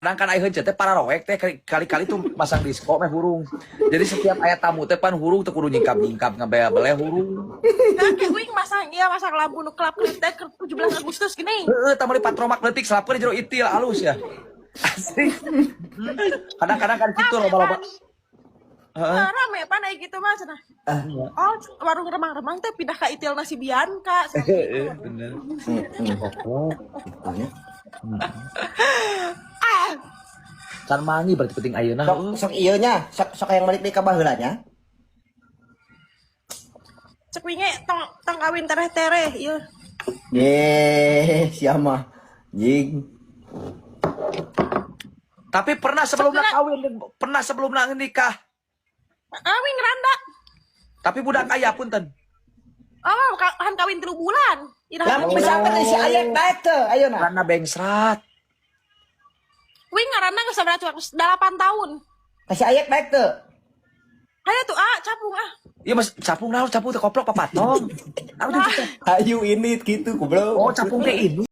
Kan aya heuncet teh pararoek teh kali-kali tuh masang disko meh hurung. Jadi setiap aya tamu teh pan hurung, teu kudu nyingkap-nyingkap, ngabea-beleh hurung. Kan kayak uing masang, iya, masang lampu nu kelap-kelip teh ke 17 Agustus gini. Heeh, tah meuli patromak leutik, selapkeun di jero itil, alus ya. Asli. Kadang-kadang kan gitu loba-loba. Heeh. Nah, rame pan aya gitu mah cenah. Oh, warung remang-remang teh pindah ke itil nasi Bianca. Heeh, bener. Gitu nya. Ah, Can mangi berarti penting ayeuna. Sok sok ieu nya, sok sok yang balik deui ka baheula nya. Cek winge tong tong kawin tereh-tereh ieu. Ye, siapa? Jing. Tapi pernah sebelumnya kawin, pernah sebelumnya nikah. Ah, wing randa. Tapi budak kaya, punten. Oh, kan kawin 3 bulan. Iraha. Lamun misalkan si Ayek daek teu ayeuna? Karena bengsrat. Wing ngaranna geus sabaraha, 8 tahun. Si Ayek daek teu? Hayo tuh ah, capung ah. Iya mas, capung naon, capung teh koplok papatong. Naon itu teh? Hayu ini gitu goblok. Oh, capung teh ini.